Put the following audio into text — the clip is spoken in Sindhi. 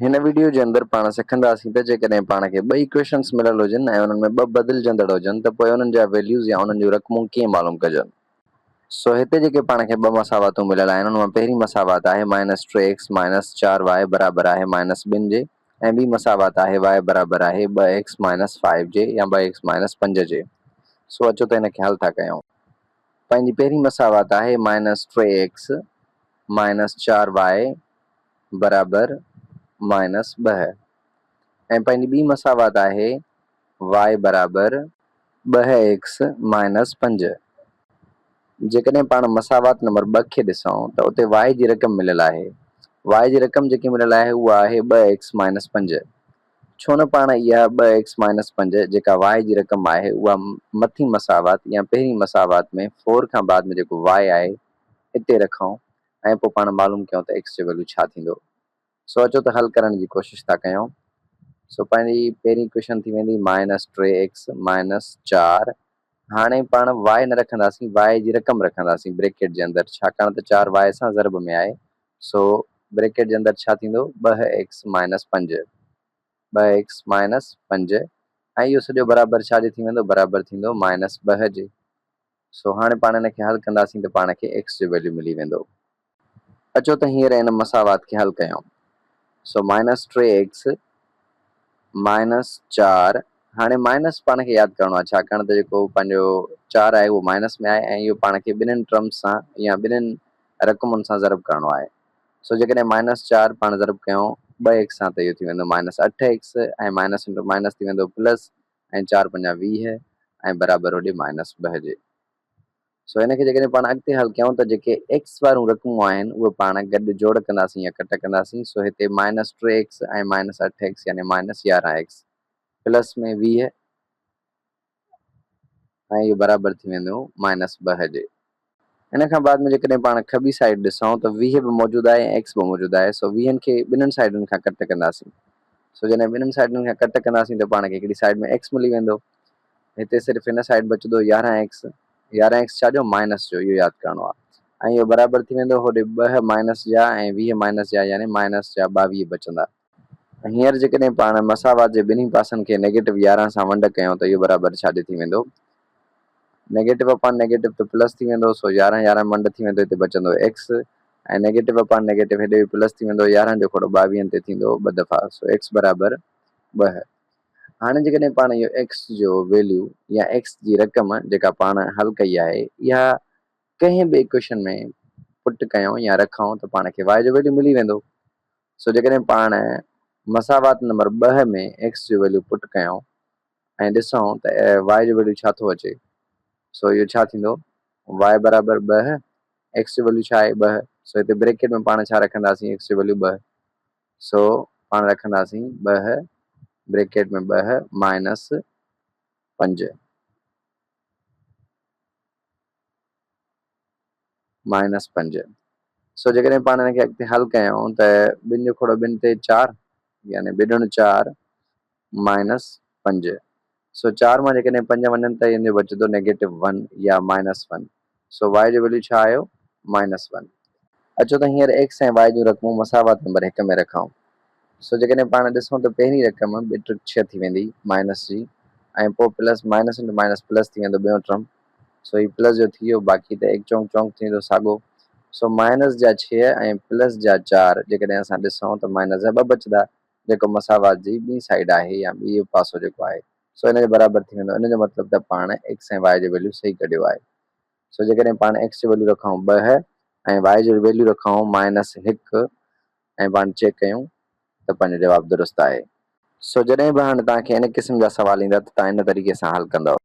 هن وڊيو جي اندر پاڻ سکنداسين ته جيڪڏهن پاڻ کي ٻه ايڪويشنس مليل هجن ۽ انهن ۾ ٻه بدلجندڙ هجن ته پوء انهن جا ويليوز يا انهن جون رقمون ڪيئن معلوم ڪجن. سو هتي جيڪي پاڻ کي ٻه مساواتون مليل آهن ان مان پهرين مساوات آهي مائنس ٽي ايڪس مائنس چار وائي برابر آهي مائنس ٻن جي ۽ ٻي مساوات آهي وائي برابر آهي ٻه ايڪس مائنس فائيو جي يا ٻه ايڪس مائنس پنج جي. سو اچو ته هن کي حل ٿا ڪيون. پنهنجي پهرين مساوات آهي مائنس ٽي ايڪس مائنس چار وائي برابر مائنس ٻه ۽ پنهنجي ٻي مساوات آهي y برابر ٻه ايڪس مائنس پنج. جيڪڏهن پاڻ مساوات نمبر ٻه کي ڏسون ته اتي y جي رقم مليل آهي. y جي رقم جيڪي مليل آهي اها آهي ٻه ايڪس مائنس پنج. ڇو نه پاڻ اها ٻه ايڪس مائنس پنج جيڪا y جي رقم آهي اها مٿين مساوات يا پهرين مساوات ۾ فور کان بعد ۾ جيڪو y آهي اتي رکون ۽ پوء پاڻ معلوم ڪيون ته ايڪس جو ويليو ڇا ٿيندو. سو اچو ته حل ڪرڻ جي ڪوشش ٿا ڪيون. سو پنهنجي پهرين ايڪويشن ٿي ويندي مائنس ٽي ايڪس مائنس چار. هاڻي پاڻ وائي نه رکنداسين، وائي جي رقم رکنداسين بريڪيٽ جي اندر، ڇاڪاڻ ته چار وائي سان ضرب ۾ آهي. سو بريڪيٽ جي اندر ڇا ٿيندو، ٻه ايڪس مائنس پنج، ٻه ايڪس مائنس پنج ۽ اهو سڄو برابر ڇا جي ٿي ويندو، برابر ٿيندو مائنس ٻه جي. سو هاڻي پاڻ ان کي حل ڪنداسين ته پاڻ کي ايڪس جو ويليو ملي ويندو. اچو ته هينئر ان مساوات کي حل ڪيون. سو مائنس ٽي ايڪس مائنس چار، هاڻي مائنس پاڻ کي ياد ڪرڻو آهي ڇاڪاڻ ته جيڪو پنهنجو چار آهي اهو مائنس ۾ آهي ۽ اهو پاڻ کي ٻنهين ٽرمز سان يا ٻنهين رقمن سان ضرب ڪرڻو آهي. سو جيڪڏهن مائنس چار پاڻ ضرب ڪيون ٻه ايڪس سان ته اهو ٿي ويندو مائنس اٺ ايڪس ۽ مائنس انٽو مائنس ٿي ويندو پلس ۽ چار پنجا 20 ۽ برابر هوڏي مائنس ٻه جي. سو هن کي جيڪڏهن پاڻ اڳتي حل ڪيون ته جيڪي ايڪس وارون رقمون آهن اهي پاڻ گڏ جوڙ ڪنداسين يا ڪٽ ڪنداسين. سو هتي مائنس ٽي ايڪس ۽ مائنس اٺ ايڪس يعني مائنس 11 ايڪس پلس ۾ 20 ۽ اهو برابر ٿي ويندو مائنس ٻه جي. ان کان بعد ۾ جيڪڏهن پاڻ کٻي سائيڊ ڏسون ته 20 به موجود آهي ۽ ايڪس به موجود آهي سو ويهن کي ٻنهن سائيڊن کان ڪٽ ڪنداسين. سو جڏهن ٻنهن سائيڊن کان ڪٽ ڪنداسين ته پاڻ کي هڪڙي سائيڊ ۾ ايڪس ملي ويندو. هتي صرف هن سائيڊ بچندو 11 ايڪس. 11 ايڪس ڇا جو؟ مائنس جو، اهو ياد ڪرڻو آهي. ۽ اهو برابر ٿي ويندو هوڏي ٻه مائنس جا ۽ 20 مائنس جا يعني مائنس جا 22 بچندا. هينئر جيڪڏهن پاڻ مساوات جي ٻنهي پاسن کي نيگيٽو 11 سان ونڊ ڪيون ته اهو برابر ڇا جي ٿي ويندو؟ نيگيٽو اپان نيگيٽو ته پلس ٿي ويندو سو 11 11 ونڊ ٿي ويندو هتي بچندو ايڪس ۽ نيگيٽو اپان نيگيٽو هيڏي به پلس ٿي ويندو 11 جو کوڙو ٻاويهن تي ٿيندو ٻه دفعا سو ايڪس برابر 2. هاڻي جيڪڏهن پاڻ اهو ايڪس جو ويليو يا ايڪس جي رقم جيڪا پاڻ حل ڪئي آهي اها ڪنهن به ايڪويشن ۾ پٽ ڪيون يا رکون ته پاڻ کي وائي جو ويليو ملي ويندو. سو جيڪڏهن پاڻ مساوات نمبر ٻه ۾ ايڪس جو ويليو پٽ ڪيون ۽ ڏسون ته وائي جو ويليو ڇا ٿو اچي سو اهو ڇا ٿيندو وائي برابر ٻه ايڪس جو ويليو ڇا آهي ٻه سو هتي بريڪيٽ ۾ پاڻ ڇا رکنداسين ايڪس جو ويليو ٻه سو پاڻ رکنداسين ٻه بريڪيٽ ۾ ٻه مائنس پنج مائنس پنج. سو جيڪڏهن پاڻ هن کي اڳتي حل ڪيون ته ٻن جو کوڙو ٻن تي چار يعني ٻڏڻ چار مائنس پنج. سو چار مان جيڪڏهن پنج وڃن ته ان جو بچندو نيگيٽو ون يا مائنس ون. سو وائي جو ويليو ڇا آيو؟ Minus one. اچو ته هينئر ايڪس ۽ وائي جون رقمون مساوات نمبر هڪ ۾ رکون. سو جيڪڏهن پاڻ ڏسون ته پهرين رقم ٻه ٽرڪ ڇهه ٿي ويندي مائنس جي ۽ پوء plus minus into minus plus ٿي ويندو ٻيون ٽرم. سو هي پلس جو ٿي ويو باقي ته ايڪ چونڪ چونڪ ٿيندو ساڳو. سو مائنس جا ڇهه ۽ پلس جا چار جيڪڏهن اسان ڏسون ته مائنس جا ٻه بچندا جيڪو مساوات جي ٻي سائيڊ آهي يا ٻيو پاسو جيڪو آهي سو ان جي برابر ٿي ويندو. ان جو مطلب ته پاڻ ايڪس ۽ وائي جو ويليو صحيح ڪڍيو آهي. سو جيڪڏهن پاڻ ايڪس جو ويليو رکون ٻه ۽ وائي جو ويليو رکون مائنس هڪ ۽ پاڻ چيڪ ڪيون ته پنهنجو جواب درست آهي. سو جڏهن به هاڻي توهان کي ان قسم جا سوال ايندا ته توهان ان طريقي سان حل ڪندؤ.